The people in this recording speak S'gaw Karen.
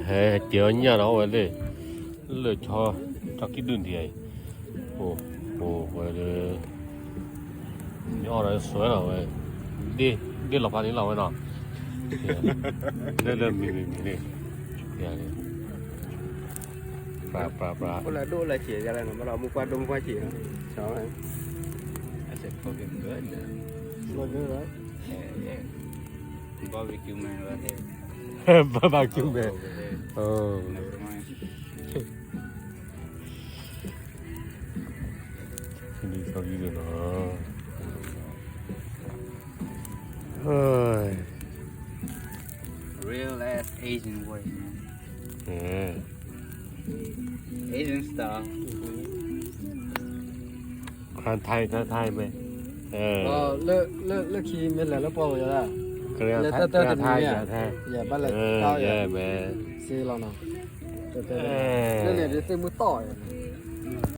ဟဲက့ၤအီၣ်ညၣ်ဒီးအီၣ်ဝဲလၢ လၢ ကၠီကံၣ်ဒုၣ်ဒံးအံၤ, အိၣ်ဝဲလၢ မ့ၢ်အီၣ်ဒီးစွဲလီၤဝဲ, ဒ့ၣ်လီၤဖးန့ၣ်လီၤဝဲနီၤ, လၢလၢမံၤမံၤမံၤန့ၣ်, ပှၤပှၤပှၤ အိၣ်လၢဒိၣ်လၢဆံးယလဲၣ်နီၤ, ဘၣ်ဒီးမူပှၢ်ဒိၣ်မူပှၢ်ဆံးနီၤ, ဆီဝဲ I said cook it good. Look good, right? Yeah, yeah. Barbecue man right here. Barbecue man. Over there. Oh. Never mind. ဒီ Real ass Asian way, man. Yeah. Asian style. ခါ Thai, Thai, Thai မ့ၢ်, လၢ လၢ လၢခံမ့ၢ်လဲၤလၢပှၢ်ဝဲဒၣ်, ကရၢ Thai, ကရၢ Thai, ယၤ Thai, ယၤဘၣ်လဲၤ Thai ယၤ မ့ၢ်, စ့လီၤနီၤ, လၢန့ၣ်ဒ်သ့ၣ်မုၢ်တီၢ်